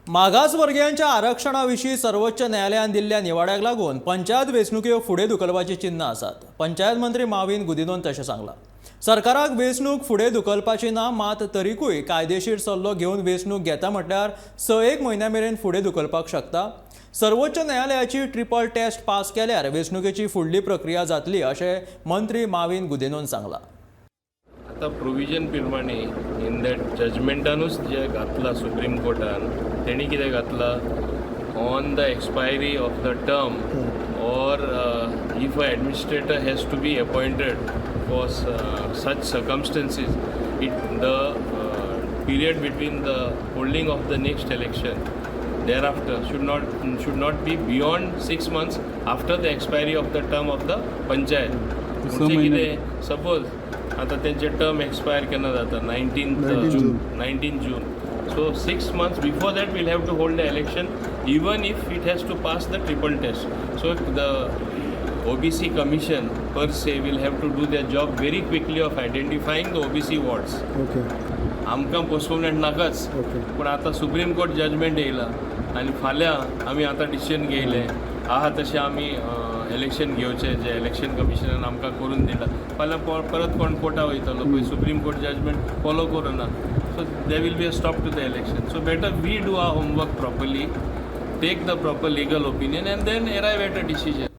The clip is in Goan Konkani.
मागासवर्गीयांच्या आरक्षणा विशीं सर्वोच्च न्यायालयान दिल्ल्या निवाड्याक लागून पंचायत वेंचणुक्यो फुडें धुकलपाची चिन्नां आसात. पंचायत मंत्री माविन गुदिन्होन तशें सांगलां. सरकाराक वेंचणूक फुडें धुकलपाची ना, मात तरिकूय कायदेशीर सल्लो घेवन वेंचणूक घेता म्हटल्यार 6 एक म्हयन्या मेरेन फुडें धुकलपाक शकता. सर्वोच्च न्यायालयाची ट्रिपल टेस्ट पास केल्यार वेंचणुकेची फुडली प्रक्रिया जातली, अशें मंत्री माविन गुदिन्होन सांगलां. आतां प्रोविजन प्रमाणे इन that जजमेंटानूच जे घातलां सुप्रीम कोर्टान, तेणी कितें घातलां, on the expiry of the term or if a administrator has to be appointed for such circumstances, it the period between the holding of the next election thereafter should not be beyond 6 months after the expiry of the term of the panchayat. म्हणजे कितें, सपोज आतां तेंचे टर्म एक्सपायर केन्ना जाता? 19 June, 19 June. So 6 months before that we'll have to hold the election, even if it has to pass the triple test. So the OBC Commission per se will have to do their job very quickly of identifying the OBC wards. आमकां पोस्टपोनमेंट नाकाच. पूण आतां सुप्रीम कोर्ट जजमेंट येयला आनी फाल्यां आमी आतां डिसिजन घेयलें आहा तशें आमी इलेक्शन घेवचें, जें इलेक्शन कमिशनान आमकां करून दिलां, फाल्यां परत कोण कोर्टा वयतलो पळय, सुप्रीम कोर्ट जजमेंट फॉलो करुना, so there will be a stop to the election. So better we do our homework properly, take the proper legal opinion and then arrive at a decision.